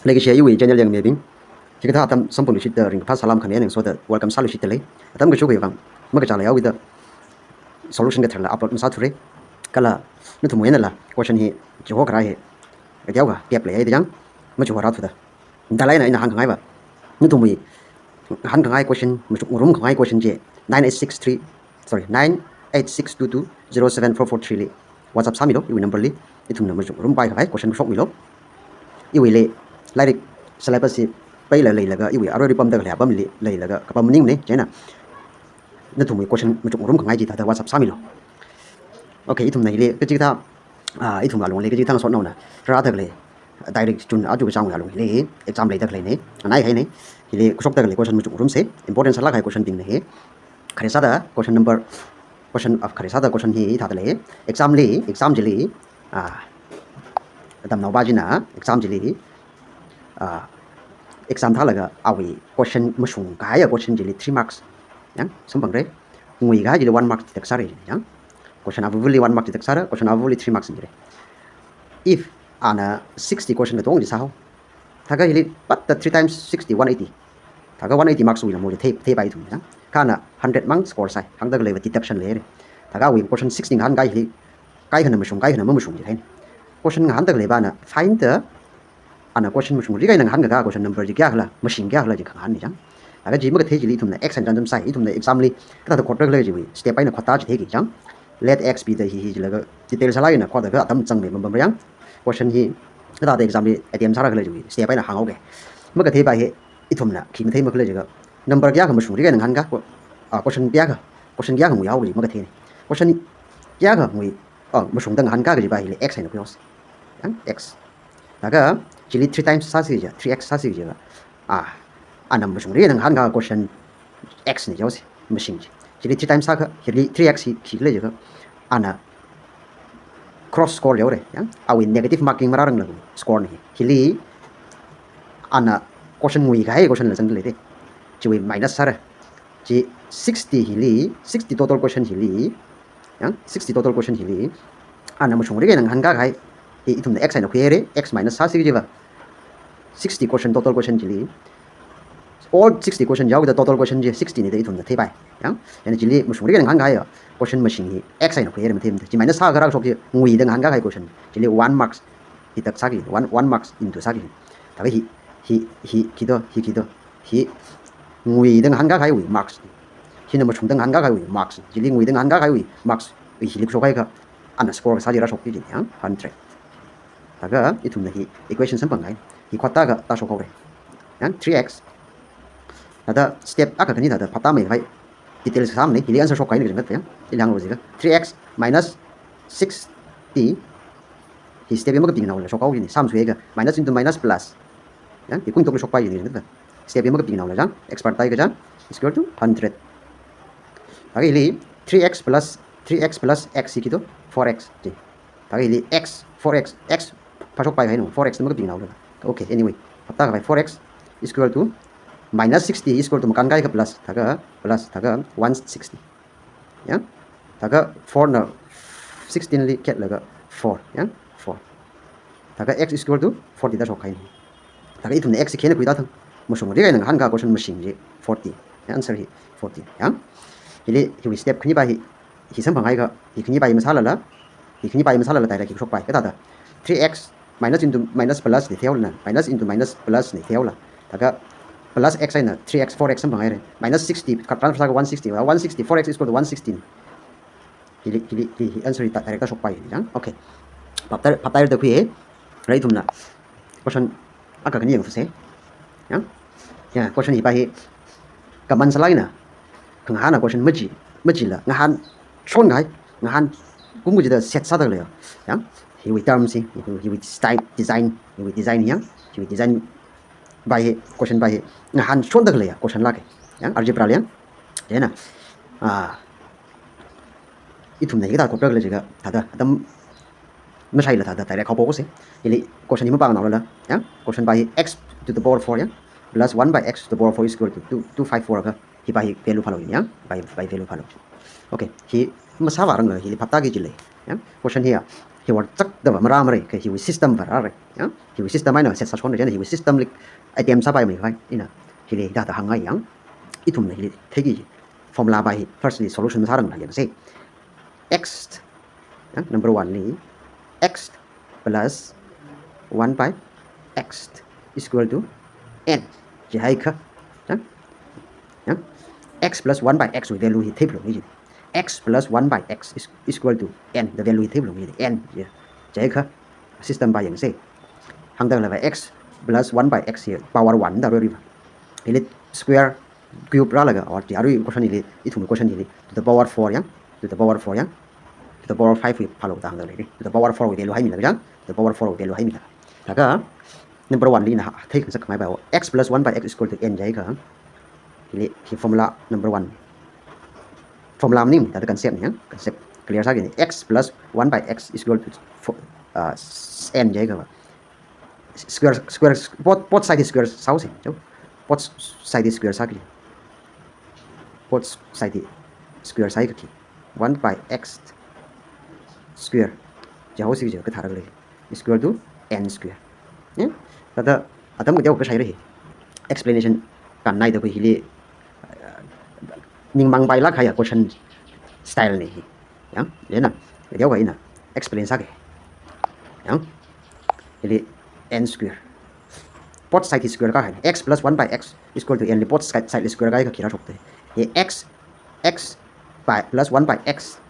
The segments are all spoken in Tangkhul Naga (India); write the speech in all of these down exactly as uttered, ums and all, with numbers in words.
Leikashi iwui channel yangmibing, hikathā atam samphangluishitta ringkaphā salam khami eina ngasoda welcome sāluishitta lei. Atam kachungkha vang makachāla yaowida solution katharla upload masāthura. Kala nathumwui einala question hi chiho kharā hi kateokha gap leiya da yang, machiho rāthuda. Dalai eina ina hāngkhangaiva, nathumwui hāngkhangai question, machukngarum khangai question chi nine eight six three, sorry, nine eight six two two zero seven four four three li WhatsApp sāmilu, iwui number li. Ithumna machukngarum paikhavai question kashok milu. Iwuili lairik syllabus hi paila leilaga, iwui arui pamda khalei apamli leilaga kapam maningmana, chieina nathumwui question machukngarum khangai chi thāda WhatsApp sāmilu. Okay, ithumna hili kachikathā, ah, ithum alungli kachikathā ngasotnaona rāda khalei, direct June aja kachāng alungli exam leida khaleina. Anai haina, hili kashokda khalei question machukngarumsa, important sālāk kahai question bingna hi. Khare sāda question number, question of khare sāda question hi hithāda lei. Exam li, exam chili, ah, tamnaopa china exam chili, ah, exam thālaga awui question mashungkahaiya question chili three marks, yang, samphangra. Nguikahai chili one mark deduct sāra, yang. Question avavali one mark deduct sāra, question avavali three marks sāra. If ana sixty question katonga chi sāhao, thākha hili pat the three times sixty, one eighty. Thākha one eighty marks wuila mo chi thei, theipai ithum, yang. Kha ana hundred mang score sāi, hāngda khaleiva deduction leira. Thākha awui question sixty ngahānkahai hili kaikhana mashung, kaikhana mamashung chi theina. Question ngahānda khaleiva ana find the, ana question mashungri kahaina ngahānkakā question number chi kayākhala, mashing kayākhala chi khangahānna, chang. Thākha chi makathei chili ithumna X eina chānjam sāi, ithumna exam li kathāda khotda khalei chiwui step eina khotda chithei ki, chang. Let X be the hi hi jilaga detail sālāk eina khotda kha atam changmei mapamra, yang. Question hi kathāda exam li attempt sāra khalei chiwui step eina hānghaoga. Makatheipa hi ithumna khi mathei makhalei jiakha, number kayākha mashungri kahaina ngahānkā, ah, question kayākha, question kayākha nguihao kaji makatheina. Question kayākha ngui, ah, mashungda ngahānkā kajipa hili X eina khuihaosa, yang, X. Thākha chili three times sāsi kaja, three X sāsi kaja, ah, ana mashungri kahaina ngahānkā question X na jihaosa, mashing chi. Chili three times sākha, hili three X hi khikhala jiakha, ana cross score leira, yang, awui negative marking marāranglakha score na hi. Hili ana question nguikahai questionla zangda leida. Chiwui minus sāra. Chi sixty hili, sixty total question hili, yang, sixty total question hili ana mashungri kahaina ngahānkahai hi ithumna X eina khuihaira, X minus sāsi kajiva sixty question, total question chili, all sixty question yaokida total question chi sixty na da ithumna theipai, yang. Chieina chili mashungri kahaina ngahānkahaiya question mashing hi X eina khuihaira matheimada. Chi minus sākha rākashok chi nguida ngahānkahai question chili one marks deduct sāki, one, one marks into sāki. Thākha hi, hi, hi khi to, hi khi to, hi nguida ngahānkahaiwui marks, hina mashungda ngahānkahaiwui marks, chili nguida ngahānkahaiwui marks, hili kashok haikha ana score kasā chi rāshokki, yang, hundred. Thākha ithumna hi equation samphanghai, hi khotda kha tāshokhaora, yang, three X. Thāda step akha khani thāda phaptāmeikhavai detail sāmana, hili answer shokkahaina kajang khat, yang, hili hānglu jiakha three X minus sixty, hi step hi makapingnaola shokhao kajina, sum sāakha minus into minus plus, yang, hi kungtokla shokpai kajina kajang khat. Step hi makapingnaola, chang, X part tai kachang is equal to hundred. Thākha hili three X plus, three X plus X hi khi to, four X chi. Thākha hili X, four X, X phāshokpai haina, four X na makapingnaola. Okay, anyway, phaptākhavai four X is equal to minus sixty is equal to makānkahai kha plus, thākha plus, thākha one sixty. Yang? Thākha four na sixteen li khetlaga four, yang? Four. Thākha X is equal to forty da shokhaina. Thākha ithumna X hi khina khuitāthang. Mashungri kahaina ngahānkā question mashing chi forty. Yang, answer hi forty. Yang? Hili, hiwui step khanipa hi, hi samphanghaiakha, hi khanipa hi masālala, hi khanipa hi masālala direct hi kashokpai. Kathāda three X minus into minus plus na theola, minus into minus plus na theola. Thākha plus X eina three X, four X samphanghaira. Minus sixty, transfer sāakha one sixty, one sixty, four X is equal to one sixty. Hili, hili, hi, hi answer hi ta-, direct tāshokpai, yang. Okay. Phaptā, phaptāhairada khuiya. Rāi ithumna question akha khani yangfuse. Yang? Ya, question hipa hi common sālāk eina khangahāna question machi, machila ngahānshon kahai, ngahānkum kachida set sāda khalei, yang, hiwui terms hi, hiwui, hiwui style, design, hiwui design, yang, hiwui design pa hi, question pa hi ngahānshonda khalei question lāka, yang, algebra li, yang. Chieina, ah, ithumna hikathā khopra khala jiakha, thāda atam mashaila thāda direct haophoksa. Hili question hi mapāngnaolala, yang, question pa hi x to the power four, yang, plus one by x to the power four is equal to two, two five four kha, hipa hi value phālu, yang, hipa hi, hipa hi value phālu. Okay, hi masāvāranglala hili phaptāki jilei, yang. Question hi ya, Hiwui chakda va marāmara, kha hiwui system va rāra. Ya? Hiwui system eina set sāshonra, chieina hiwui system li attempt sāpaimei khavai ina hili hithāda hāngngai ya. Ithumna hili theiki formula pai hi firstly solution sārangla yangsa. X, ya, number one li x plus one by x is equal to n jihai kha. Ya? Ya? X plus one by x wui value hi theiphalungi. X plus one by x is, is equal to n. The value hi theiphalungi n. Ya. Jihai kha system pai yangsa. Hāngda khalei va x plus one by x hi power one da rori va. Hili square, cube rālaga, or the arui question hili, ithum question hili, to the power four ya, to the power four ya, to the power five wui phālo da hāngda lei. To the power four wui value haimilaga ya, to the power four wui value haimila. Laga number one li ina theikhangasak khamei va, x plus one by x is equal to n jihai kha. Hili hi formula number one. Formula maning, thāda concept ni ya, concept clear sāki ni. X plus one by x is equal to four, uh, n jihai kha va. Square, square, both, both side square sāusa. Both side square sāki. Both side square sāki. One by x square. Jihaosi jihaoka thāra lei. Is equal to n square. Ya? Thāda atam kateokha shāra hi. Explanation kannaida khui hili, uh, ningmang pailāk kahai question style ni hi. Ya? Chieina kateokha ina explain sāki. Ya? Hili n square. Both side square kahai. X plus one by x is equal to n li both side, side square kahai kha khi rāshokta. Hi x, x by plus one by x.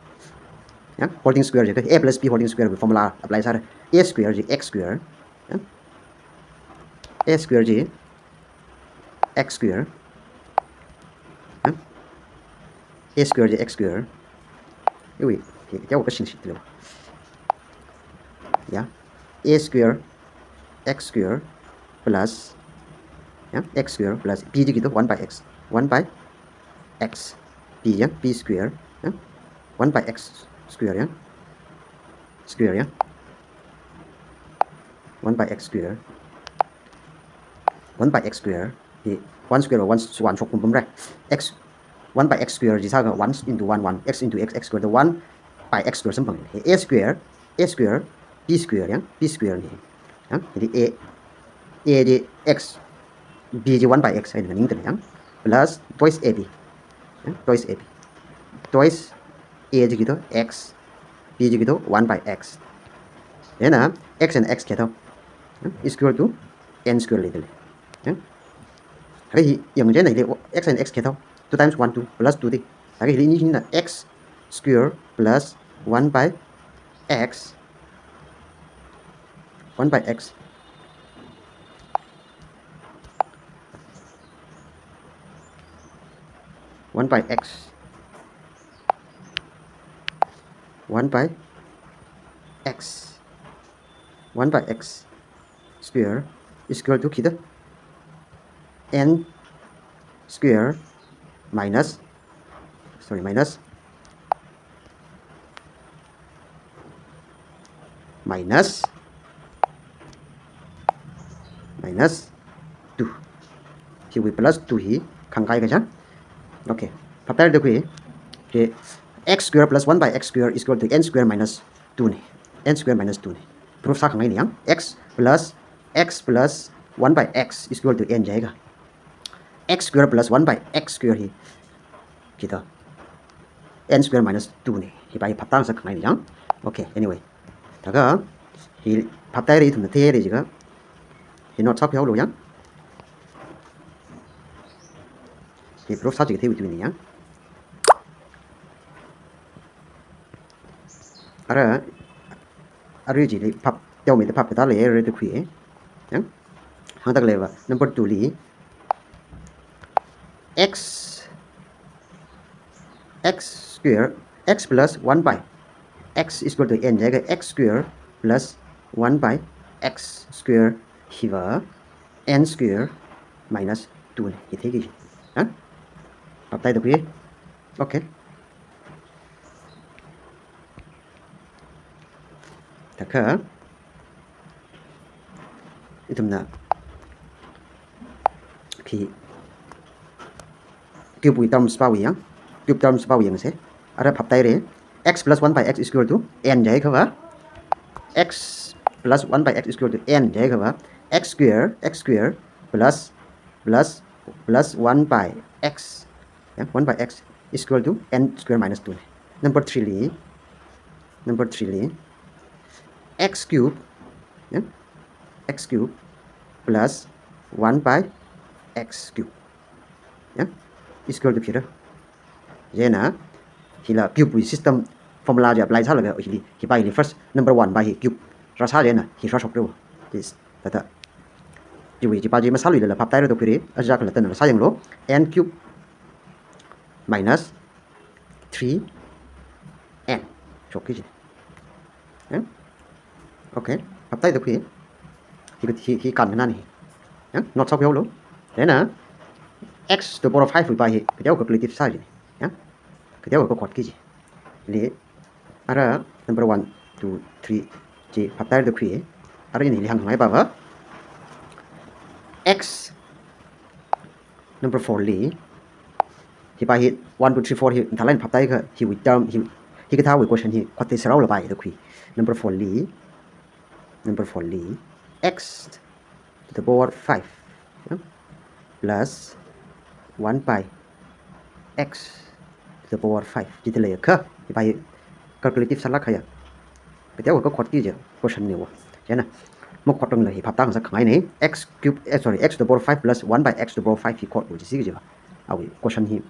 Ya, holding square jiakha, a plus b holding square wui formula apply sāra. A square ji x square. Ya. A square ji x square. Ya. A square ji x square. Iwui, hi, hi, ya, kasing shi tilo. Ya. A square x square plus, ya, x square plus b ji khi to one by x. One by x. B ya, b square, ya. One by x square ya. Square ya. One by x square. One by x square. Hi one square one, one shok pum pum ra. X, one by x square ji sākha one into one, one, x into x, x square to one by x square samphang. Hi a square, a square, b square ya, b square ni. Ya, hili a, a ji x, b ji one by x, ai ningtele ya. Plus twice a b. Ya, twice a b. Twice a ji khi to x, b ji khi to one by x. Chieina x and x khi to, ya, is equal to n square leidalei. Ya. Laga hi yangchieina hili x and x khi to, two times one, two plus two di. Laga hili ni hina x square plus one by x. One by x. One by x. One by x. One by x square is equal to khi to n square minus, sorry, minus, minus, minus two. Hiwui plus two hi khangkai kaja. Okay. Phaptaida khui. Hi x square plus one by x square is equal to n square minus two ni. N square minus two ni. Proof sākhangai ni ya. X plus, x plus one by x is equal to n jihai kha. X square plus one by x square hi khi to n square minus two ni. Hi pai phaptā ngasakhangai ni ya. Okay, anyway. Laga hi phaptaira, ithumna theira jiakha, hi note sākhuihaolu ya. Hi proof sā jikha theiwui tui ni ya. Ara, arui chili phap, teomeida phap katāla rāda khui. Ya? Hāngda khalei va, number two li, x, x square, x plus one by x is equal to n jihai kha x square plus one by x square hi va n square minus two ni. Hi theiki. Ha? Phaptaida khui. Okay. Thākha ithumna khi cube wui terms pāwui ya, cube terms pāwui yangsa. Ara phaptaira, x plus one by x is equal to n jihai kha va, x plus one by x is equal to n jiakha va, x square, x square plus, plus, plus one by x, ya, one by x is equal to n square minus two. Number three li, number three li, x cube, ya, x cube plus one by x cube, ya, is equal to khi ra. Chieina hila cube wui system formula chi apply sālaga hili, hi pa hili first number one pa hi cube rāsā chieina hi rāshokra. This, thāda, chiwui chi pa chi masāluilala phaptāhaira da khuira, aja kala tana rāsāyanglu, n cube minus three n. Shokki chi. Eh? Okay, phaptāhaida khui. Hi, hi, hi kan nani. Eh? Not shokhaolu. Chieina x to the power five wui pa hi kateokha calculative sā chi. Eh? Kateokha khotki chi. Li, ara number one, two, three chi phaptāhaida khui. Ara ini hili hānghai pa va, x number four li, hi pa hi one, two, three, four hi mathālāk eina phaptāhaikha, hiwui term hi, hikathāwui question hi khotei sāraola pa hi da khui. Number four li, number four li, x to the power five, ya, plus one by x to the power five. Chithāda leiakha, hi pa hi calculative sālāk kahaiya, kateokha khotki kaji question na va. Chieina makhotranglala hi phaptāngasak khangaina. X cube, eh, sorry, x to the power five plus one by x to the power five hi khotlu jisi kaji va. Awui question hi,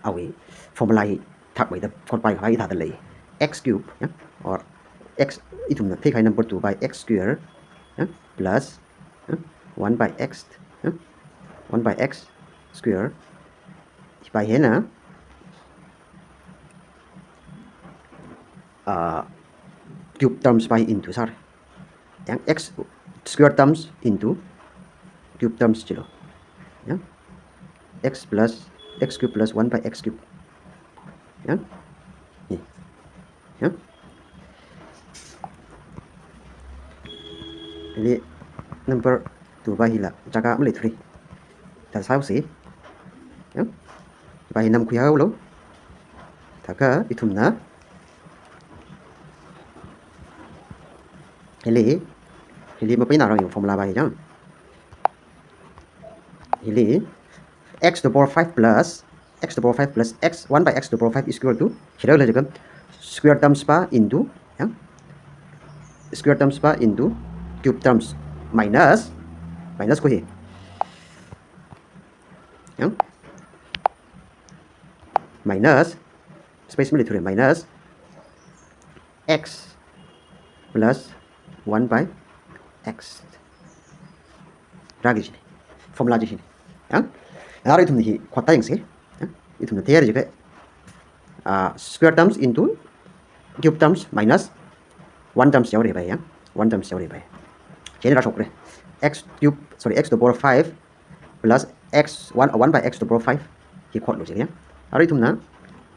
awui formula hi thakmeida khotpai kahai hithāda lei. X cube, ya, or x, ithumna theikahai number two by x square, ya, plus, ya, one by x, ya, one by x square. Hi pa hina, ah, cube terms pa into sāra. Yang x square terms into cube terms chilo. Yang x plus x cube plus one by x cube. Yang ni. Yang ini number two pa hila jaga maleithura. Thāda sāhaosa. Yang pa hi namkhuihaolu. Thākha ithumna hili, hili mapaina rang yung formula pa hi chang. Hili x to the power five plus, x to the power five plus x, one by x to the power five is equal to, khi rāla jiakha square terms pa into, ya, square terms pa into cube terms minus, minus khui, ya, minus, space maleithura, minus x plus one by x. Rāki kajina. Formula chi hina. Ya? Ara ithumna hi khotda yangsa. Ya? Ithumna theira jiakha, ah, square terms into cube terms minus one terms yaora pa, ya. One terms yaora pa. Chieina rāshokra. X cube, sorry, x to the power five plus x one, one by x to the power five hi khotlu jiakha. Ara ithumna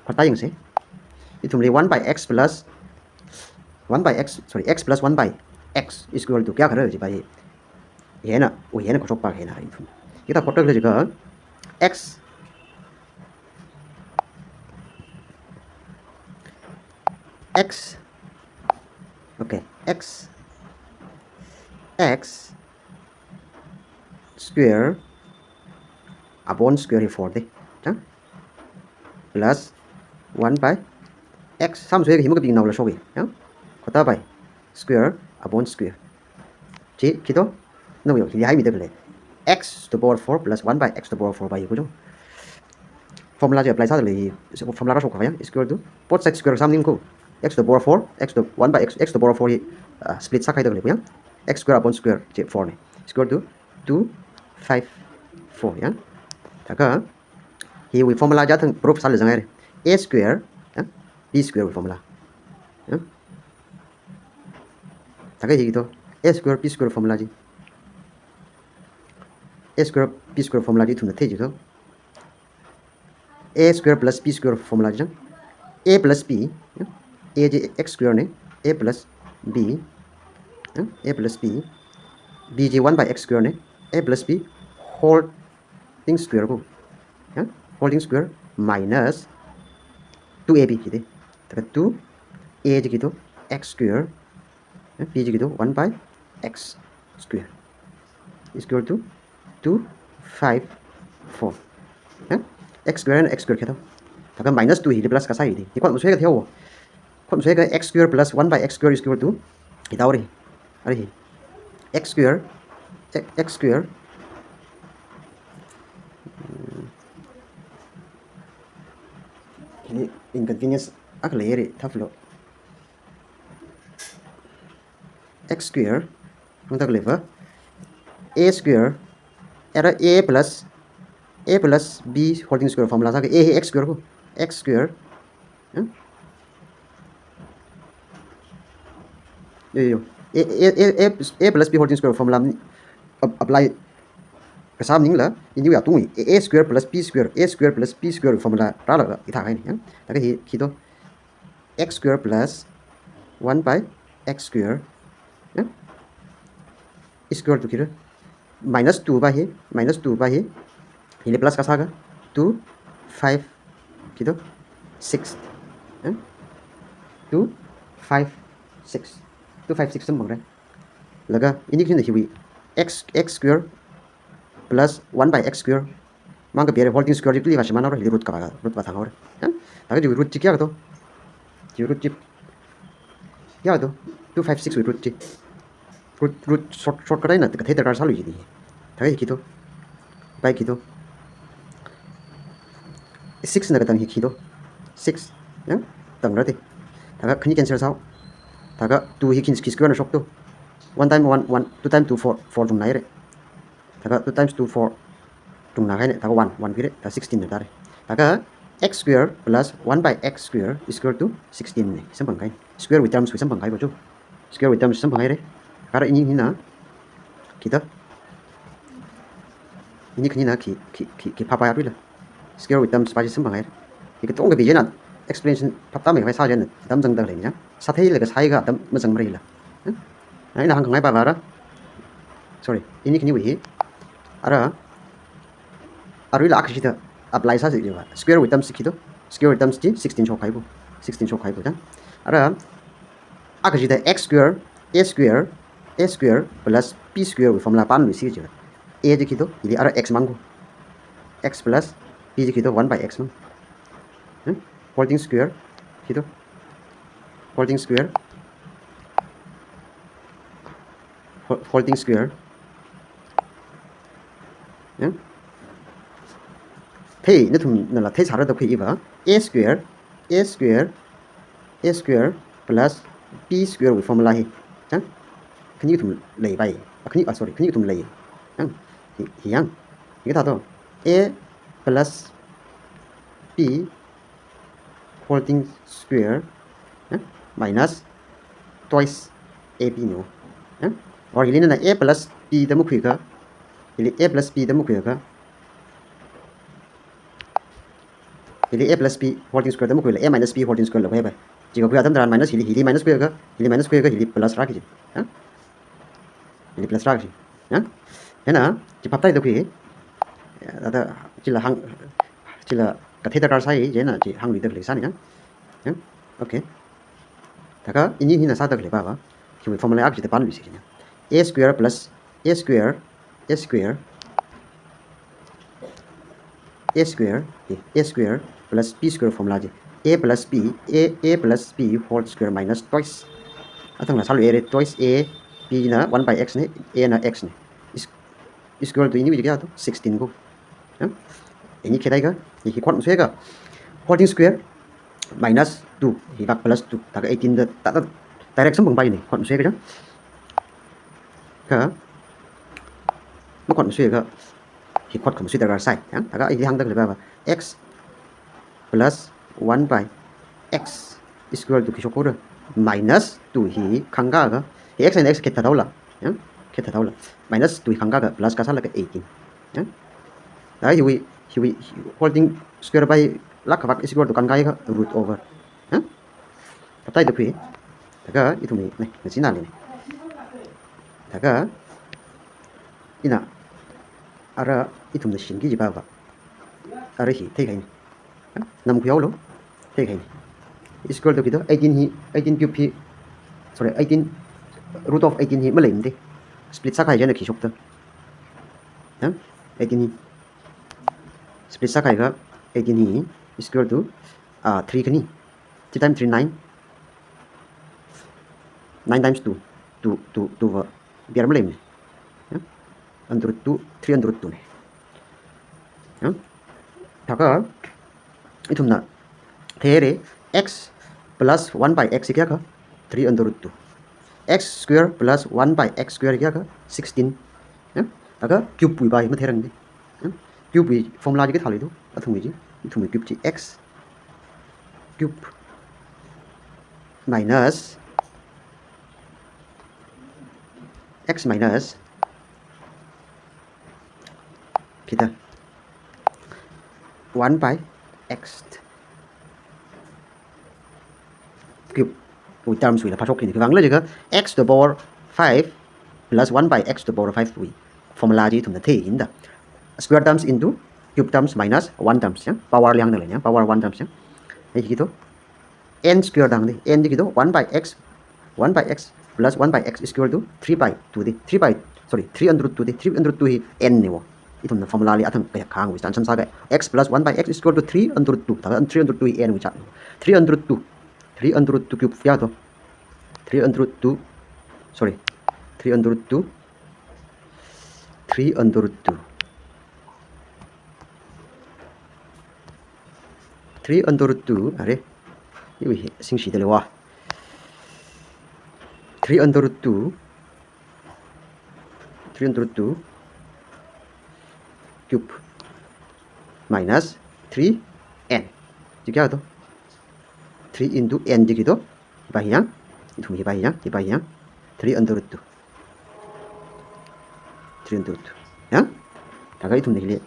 khotda yangsa. Ithumli one by x plus one by x, sorry, x plus one by x is equal to kayākha ra chi pa hi. Hina, u hina khoshok pa hina ithum. Hithāda khotrākhala jiakha x, x, okay, x, x square upon square hi four da. Ya? Plus one by x, sāmashoiakha hi makapingnao la shoka. Ya? Khotda pa square upon square. Chi, khi to? No, yo, hili haimida khalei. X to the power four plus one by x to the power four pa hi khuilu. Formula chi apply sāda lei, formula rāshok kahai ya, is equal to both side square sāmaningkha, x to the power four, x to one by x, x to the power four hi, uh, split sākahai da khalei ya. X square upon square chi four na. Is equal to two five four ya. Thākha hiwui formula chi thang proof sālui zanghaira. A square, ya, B square wui formula. Ya. Thākha hi to, A square B square formula chi. A square B square formula chi ithumna thei chi to. A square plus B square formula chi chang. A plus B, ya? A chi x square na, A plus B, ya? A plus B, B chi one by x square na, A plus B whole thing square ko. Ya? Whole thing square minus two A B chi da. Thākha two A chi khi to x square Eh, P chi khi to one by x square is equal to two five four. Eh? X square and x square khi to. Thākha minus two hili plus kasā hi. Hi khon masui katheo. Khon masui kha x square plus one by x square is equal to, hi tau ri. Ari hi. X square, x, x square. Hmm. Hili inconvenience akha lei ri, thaflo. X square, hāngda khalei va, a square, era a plus, a plus b whole thing square formula sākha, a hi x square ko, x square, hmm? Yo, yo, yo. A, a, a, a, a plus b whole thing square formula ap-, apply kasā maningla, ini ya tungui, a, a square plus b square, a square plus b square formula rālaga hithā kahaina, hmm? Thākha hi, khi to, x square plus one by x square, yeah? Is equal to khi to minus two by hi, minus two by hi, hili plus kasā kha two five, khi to six, yeah? Two five six, two five six samphang rai. Laga ini khina hiwui x, x square plus one by x square. Mang kapi ri, whole thing square chi kali va shimān haora, hili root kavā, root vāthang haora. Hān? Thākha chiwui root chi kayā to? Chiwui root chi kayā to? Two five six wui root chi. Root, root short, short kahaina, kathei darkar sālui chi di. Thākha hi khi to. By khi to. Six na katang hi khi to. Six. Yang? Tang ra te. Thākha khani cancel sāo. Thākha two hi khi, khi square na shok to. One time one, one, two time two, four, four chungnai re. Thākha two times two, four. Chungna kahaina, thākha one, one pire, thākha sixteen na tare. Thākha x square plus one by x square is equal to sixteen na samphang kahai. Square wui terms wui samphang kahai ko chu. Square wui terms samphang haire. Kha ara ini hina, khi to. Ini khanina khi, khi, khi, khi phāpai aruila. Square wui terms pa chi samphang haire. Hi katonga bi chieina explanation phaptāmei khavai sā chieina atam zangda leina. Sātheilaga sāhaiakha atam mazangmara hila. Hmm? Ina hāngkhangai pa va ara. Sorry, ini khaniwui hi. Ara, aruila akha chida apply sāsi jiva. Square wui terms khi to. Square wui terms chi sixteen shok kahai ko. Sixteen shok kahai ko, chang. Ara, akha chida x square, a square, a square plus b square wui formula pānluisi jiva. A chi khi to, hili ara x mang ko. X plus b chi khi to one by x mang. Hmm? Whole thing square, khi to. Whole thing square. Whole, whole thing square. Hmm? Thei, nathumnala theisāra da khuiva. A square, a square, a square plus b square wui formula hi. Chang? Khani kathum leipai. Ah, khani, ah, sorry, khani kathum lei. Chang? Hi, hi yang. Hi kathā to. A plus b whole thing square, eh, minus twice a b no. Eh? Or hili nana a plus b da makhuiakha, hili a plus b da makhuiakha, hili a plus b whole thing square da makhuila, a minus b whole thing square la khuipai. Chi kakhui atam tharan minus hili, hili minus khuiakha, hili minus khuiakha, hili plus rāki chi. Eh? Hili plus rāki chi. Eh? Chieina, chi phaptāi da khui. Thāda, chila hāng, chila kathei darkar sāi, chieina chi hāngluida khalei sāni, eh? Eh? Okay. Thākha, ini hina sāda khalei pa va. Hiwui formula akha chida pānluisi jiya. A square plus a square, a square, a square, eh, a square plus b square formula chi. A plus b, a, a plus b whole square minus twice. Athang la sālu ere, twice a, b na one by x ne, a na x ne. Is, is equal to ini wui chi kayā to, sixteen ko. Ya? Ini khi theiakha, hi khon masui kha. Whole thing square minus two, hi vak plus two, thākha eighteen da, thāda, direct samphangpai ne, khon masui kha. Kha, makhon masuiakha, hi khon khamasui darkar sai, ya? Thākha hili hāngda khalei pa va, x plus one by x is equal to khi shok haora, minus two hi khangakha, hi x and x khethat haola, ya? Khethat haola. Minus two hi khangakha plus kasālaga eighteen. Ya? Thākha hiwui, hiwui, hi whole thing square by lāk khavak is equal to khangakha root over. Ya? Phaptāi da khui. Thākha ithum hi, ne, ngachina le ne. Thākha ina, ara ithumna shimki jipa va. Ara hi theikahai ne. Namkhui haolu. Theikahai ne. Is equal to khi to, eighteen hi, eighteen cube hi, sorry, eighteen, Root of eighteen hi maleimana. Split sākahai china khi shokta. Ha? Eighteen hi. Split sākahaiakha eighteen hi is equal to, ah, three khani. Three times three, nine. Nine times two. Two, two, two va bear maleimana. Ha? Under root two, three under root two na. Ha? Thākha, ithumna theira, x plus one by x hi kayākha? Three under root two. X square plus one by x square hi kayākha? Sixteen. Ya? Thākha cube wui pa hi matheirangna. Ya? Cube wui formula chi kathāli do? Athumwui chi, ithumwui cube chi x cube minus x minus kita one by x cube wui terms wuila phāshok khina. Khiwuivang khala jiakha x to the power five plus one by x to the power five wui formula chi ithumna theihina da. Square terms into cube terms minus one terms, ya. Power li hāngda lei, ya. Power one terms, ya. Hi khi do? N square da hāngda, n chi khi do? One by x, one by x plus one by x is equal to three by two da. Three by, sorry, three under root two da. Three under root two hi n na wo. Ithumna formula li athang kayākha hāngwui chān samsāga, x plus one by x is equal to three under root two. Thākha three under root two hi n wui chān. Three under root two. Three under root two kayā do? Three under root two. Sorry. Three under root two. Three under root two. Three under root two, are? Iwui hi singshida lei wa. Three under root two. Three under root two cube minus three n. Chi kayā do? Three into n chi khi do? Hi pa hi ya. Ithum hi pa hi ya. Hi pa hi ya. Three under root two. Three under root two. Ya? Thākha ithumna hili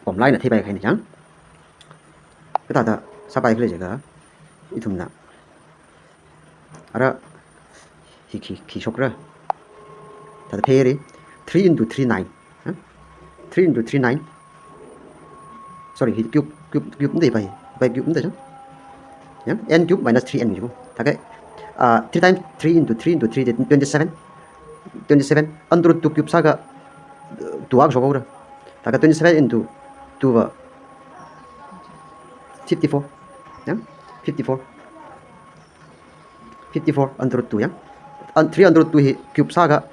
formula eina theipai kahaina, ya. Kathāda sāpai khala jiakha, ithumna, ara, hi khi, khi shokra. Thāda theira, three into three, nine. Ha? Three into three, nine. Sorry, hi cube, cube, cube nda hi pa hi. Hi pa cube nda chang. Ya, n cube minus three n wui chi. Thākha, ah, three times three into three into three, twenty-seven. Twenty-seven. Under root two cube sāakha, uh, two akha shok haora. Thākha twenty-seven into two va fifty-four. Ya? Fifty-four. Fifty-four under root two, ya. Un-, three under root two hi cube sāakha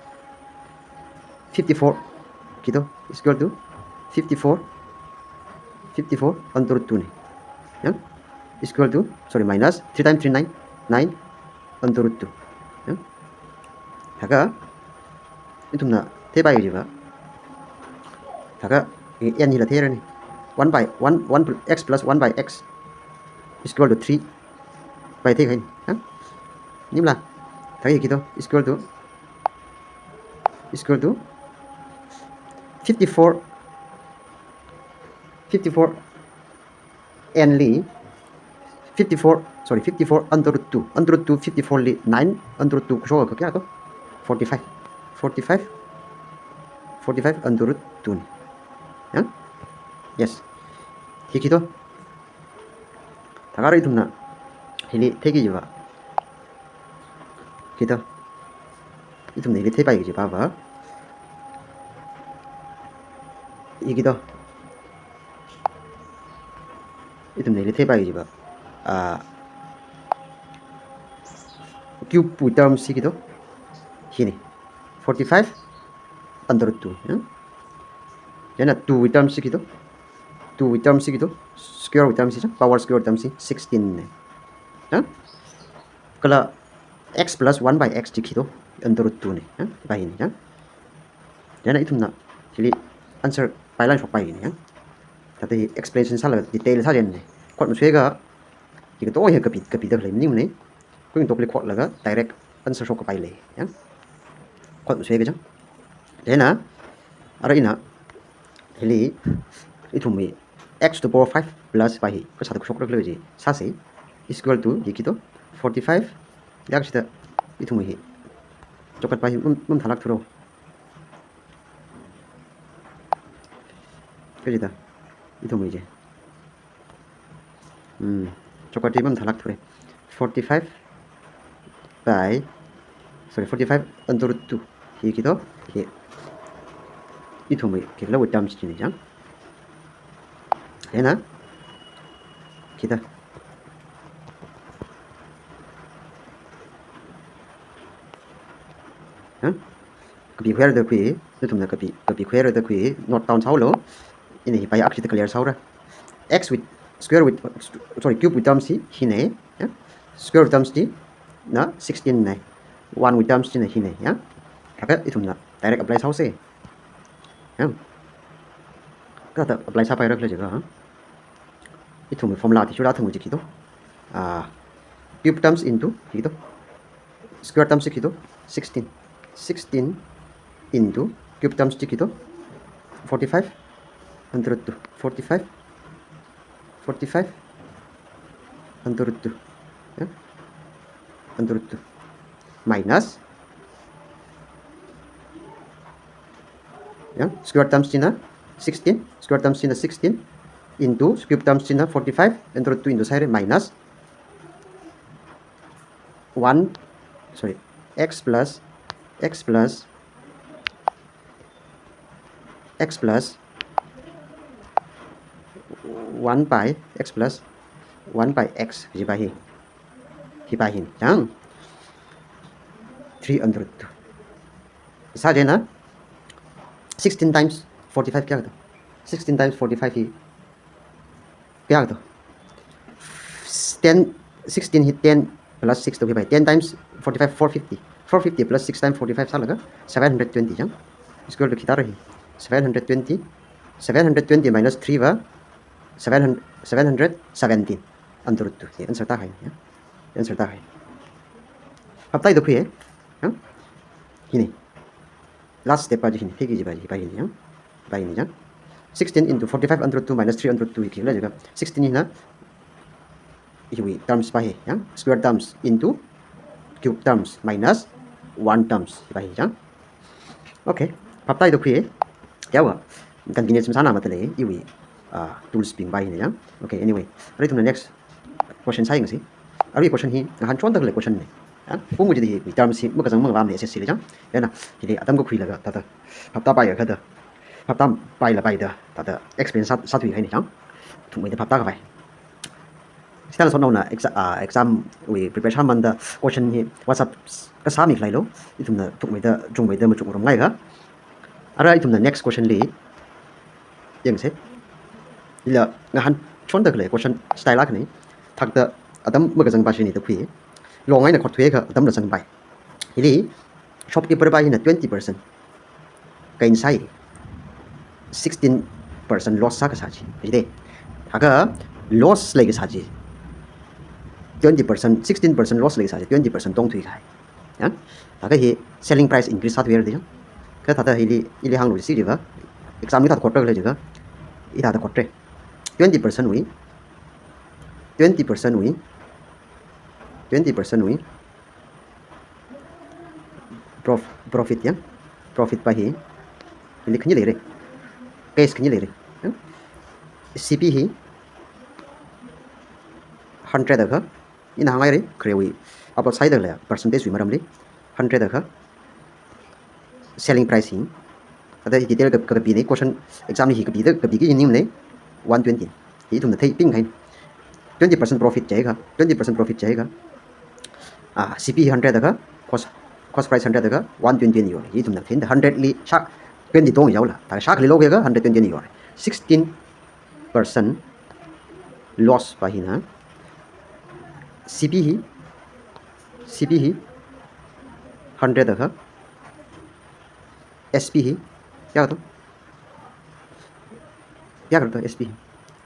fifty-four khi do, is equal to fifty-four, fifty-four under root two na. Ya? Is equal to, sorry, minus three times three, nine, nine under root two. Ya? Thākha ithumna theipai kaji pa. Thākha, eh, n hila theirana. One by one, one pl-, x plus one by x is equal to three. Pai theikahaina. Ha? Nimla. Thākha hi khi do, is equal to, is equal to fifty-four, fifty-four n li, fifty-four, sorry, fifty-four under root two. Under root two fifty-four li nine under root two khuishok akha kayā do? Forty-five. Forty-five. Forty-five under root two na. Ya? Yes. Hi khi do? Thākha ara ithumna hili theiki kaji pa. Khi do? Ithumna hili theipai kaji pa va. Hi khi do? Ithumna hili theipai kaji pa. Ah, cube wui terms hi khi do? Hina. Forty-five under root two, ya? Chieina two wui terms hi khi do? Two wui terms hi khi do? Square wui terms hi chang, power square terms hi sixteen na. Ya? Kala x plus one by x chi khi do? Under root two na. Ya? Hi pa hina, ya? Chieina ithumna hili answer pailan shokpai na, ya? Thāda hi explanation sālaga detail sā chieina. Khot masuiakha, hi katonga hi kapi, kapida khalei maningmana. Khuitokli khotlaga direct answer shokkapai lei, ya. Khot masuiakha chang. Chieina, ara ina, hili, ithumwui x to the power five plus pa hi kasāda khuishokra khala chi sāsa, is equal to hi khi do? Forty-five. Yak shida ithumwui hi. Chokat pa hi mum, mum thalak thuro. Kajida. Ithumwui chi. Hmm, chokat hi mum thalak thura. Forty-five by Sorry, forty-five under root two. Hi khi to, hi. Ithumwui, khikhala wui terms china chang. Hina. Khi to. Huh? Kapi khuirada khui, nathumna kapi, kapi khuirada khui, note down sāhaolu. Ina hi pai akshi ta clear sāhaora. X with, square with, sorry, cube with terms hi, hina, ya. Square with terms china sixteen na. One with terms china hina, ya. Laga ithumna direct apply sāhaosa. Ya. Kathāda apply sāpaira khala jiakha, ha? Ithumwui formula thishurda ithumwui chi khi to. Ah, cube terms into khi to. Square terms chi khi to, sixteen. Sixteen into cube terms chi khi to, forty-five under root two. Forty-five, forty-five under root two. Ya? Under root two. Minus, ya, square terms china sixteen, square terms china sixteen into cube terms china forty-five, under root two into side minus one, sorry, x plus, x plus, x plus one pi, x plus one pi x, hi pi hi. Hi pi hi, chang. Three under root two. Sā china, sixteen times forty-five kayā to? Sixteen times forty-five hi kayā to? Ten, sixteen hi ten plus six to hi pai. Ten times forty-five, four fifty. Four fifty plus six times forty-five sālaga seven hundred twenty chang. Square root khi tara hi. Seven hundred twenty. Seven hundred twenty minus three va seven hundred, seven hundred seventeen. Under root two. Hi answer tāhai, ya. Answer tāhai. Phaptāi to khui, ya. Hina. Last step pa chi hina, hi khi chi pa chi, hi pa hina, ya. Hi pa hina, ya. Sixteen into forty-five under root two minus three under root two hi khikhala jiakha, sixteen hina, hiwui terms pa hi, ya. Square terms into cube terms minus one terms, hi pa hi, ya. Okay. Phaptāi to khui, ya wa. Convenience masāna matalei, iwui, ah, tools bing pa hina, ya. Okay, anyway. Arui ithumna next question sāyangsi. Arui question hi ngahānchonda khalei question na. Ha? Pung chi hi, hi term hi makazang mangavamna S S C li chang. Yana, hili atam kakhuilaga thāda phaptāpaiakha da, phaptāpailapai da, thāda explain sā, sāthuihaina chang. Thukmeida phaptākhavai. Chithāda sotnaona exa-, ah, exam wui preparation manda question hi WhatsApp kasāmi khaleilo. Ithumna thukmeida, chungmeida machukngarumngaikha. Ara ithumna next question li yangsa. Hila ngahānchonda khalei question style akhana. Thāda atam makazang pa shini da khui. Long eina khothuiakha atam la zangpai. Hili shopkeeper pa hina twenty percent gain sāi, sixteen percent loss sākasā chi. Jide. Laga loss leikasā chi twenty percent, sixteen percent loss leikasā chi twenty percent tongthuikahai. Ya? Laga hi selling price increase sāthuihaira da chang. Kha thāda hili, ili hānglu chi riva. Exam li thāda khotra khala jiakha, hithāda khotra. Twenty percent wui, twenty percent wui, twenty percent wui prof-, profit, ya. Profit pa hi, hili khani leira. Case khani leira. Ya? C P hi hundred akha, ina hānghaira, kharewui, upper side la, percentage wui maramli, hundred akha selling price hi. Thāda hi detail ka, kapina, question exam li hi kapida, kapiki hi maningmana, one twenty. Hi ithumna theipingkahai. Twenty percent profit jiakha, twenty percent profit jiakha, ah, C P hi hundred akha, cost, cost price hundred akha, one twenty eina yor. Hi ithumna theida hundred li shā twenty tong yaola. Thāda shākhali loakha hundred twenty eina yor. Sixteen percent loss pa hina. C P hi, C P hi hundred akha, S P hi kayā to? Kayā to S P hi?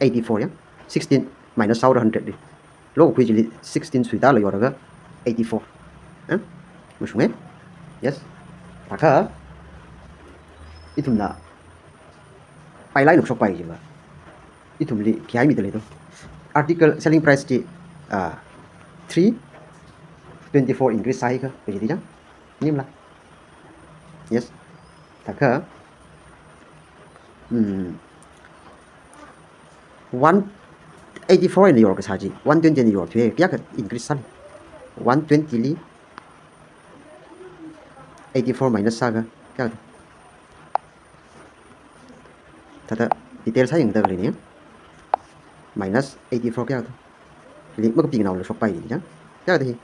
Eighty-four, ya. Sixteen minus sāhaora hundred li. Lo khui chili sixteen suitāla yorlaga eighty-four. Eh? Mashunga? Yes. Thākha ithumna pailai nukshokpai jiva, ithumli khi haimida lei to? Article selling price chi, ah, three twenty-four increase sāhaikha, kaji da chang. Maningmala? Yes. Thākha, hmm, one eighty-four eina yorkasā chi one twenty eina yorthuiakha kayākha increase sāli? One twenty li eighty-four minus sāga, kayākha? Thāda detail sāyangda khalei ni. Minus eighty-four kayākha? Hili makapinao la shokpai ya. Kayākha hi?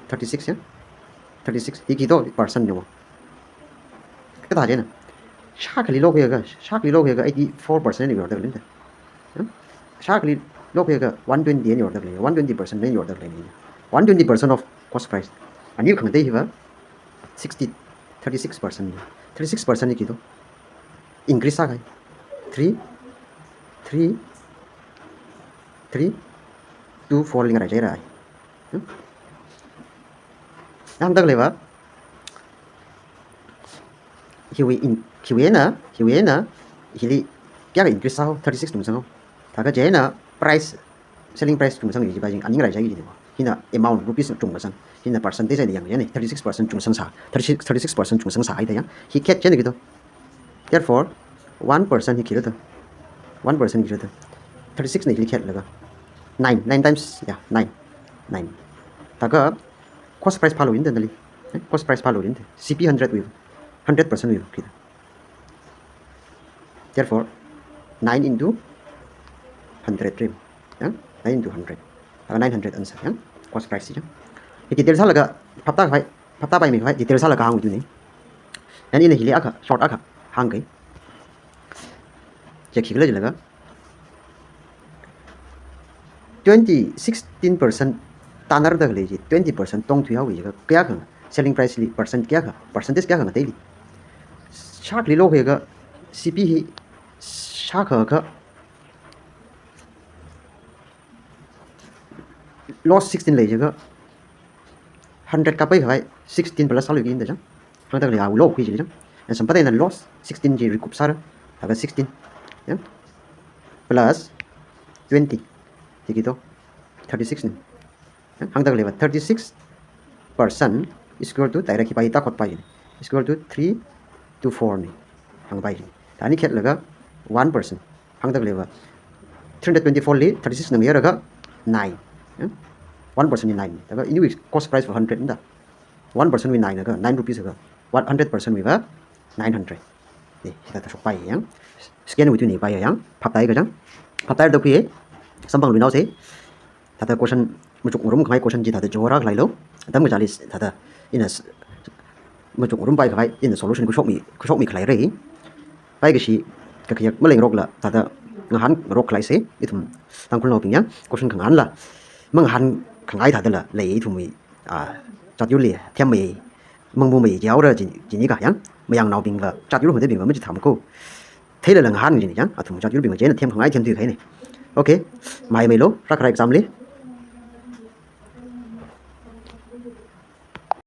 Thirty-six ya. Thirty-six. Hi khi to percent ni mo. Kathā chieina, shākhali lokhuiakha, shākhali lokhuiakha eighty-four percent ni yorda khalei ta. Hmm? Shākhali lokhuiakha one twenty ni yorda khalei, one twenty percent ni yorda khalei ni. One twenty percent of cost price. Ani khangatei hiva sixty, thirty-six percent ni. Thirty-six percent ni khi to increase sākahai. Three, three, three, two, four li ngarāichai rai. Hmm? Hāngda khaleiva, hiwui in, hiwui eina, hiwui eina, hili kayākha increase sāhao, thirty-six chungsang hao. Thākha chieina price, selling price chungsang chi pa jing, ani ngarāichai chi ni mo. Hina amount, rupees chungkasang. Hina percentage eina yang chi ni, thirty-six percent chungsang sā, thirty-six, thirty-six percent chungsang sāhaida yang. Hi khet chieina khi to. Therefore, one percent hi khi to. One percent khi to. Thirty-six ni hili khetlaga. Nine, nine times, ya, nine. Nine. Thākha cost price phālu yin da nali. Eh, cost price phālu yin da. C P hundred wui, hundred percent wui khi to. Therefore, nine into hundred rim. Ya, nine into hundred. Thākha nine hundred answer, ya. Cost price chi. Hi detail sālaga, phaptāpai, phaptāpaimikhavai, detail sālaga hāngthu ni. Yan ina hili akha, short akha hāngkei. Chi khikhala jilaga, twenty, sixteen percent tānarda khalei chi, twenty percent tongthui haowa jiakha, kayākha, selling price li percent kayākha, percentage kayākha ngateili. Shākhali lokhuiakha C P hi shākha akha loss sixteen lei jiakha, hundred kaphaikhavai sixteen plus sāluiki da chang. Hāngda khalei awui lokhui chi chang. And samphangda ina loss sixteen chi recoup sāra. Thākha sixteen, ya, plus twenty. Hi khi to, thirty-six ni. Ya, hāngda khaleiva thirty-six percent is equal to, direct hi pai ta khot pai ni. Is equal to three two four ni. Hāngpai ni. Thāda ani khetlaga one percent. Hāngda khaleiva three hundred twenty-four li thirty-six na ngayālaga nine. Ya? One percent ni nine. Thākha iniwui cost price va hundred da. One percent wui nine akha, nine rupees akha. One hundred percent wui va nine hundred. Ni, hithāda shokpai yang. Second wui tui ni pai yang. Phaptāi kachang. Phaptāida khuiya. Samphangluinaosa. Thāda question machukngarum khangai question chi thāda chihorā khaleilo. Atam kachāli thāda ina s-, machukngarum paikhavai ina solution khuishokmi, khuishokmi khalei rai. Paikashi kakhayak malengrokla thāda ngahānngarok khaleisa, ithum Tangkhulnaobing yang question khangahānla mangahānkhangai thādala lei ithumwui, ah, chatyurli themmei, mangmumei jihaora chi, chini kha yang, mayangnaobingva, chatyur hungdebingva machithāmako. Theilala ngahān chi ni yang, athum chatyurbingva chieina themkhangai themthui kahai ni. Okay, maimeilo, rākhara exam li.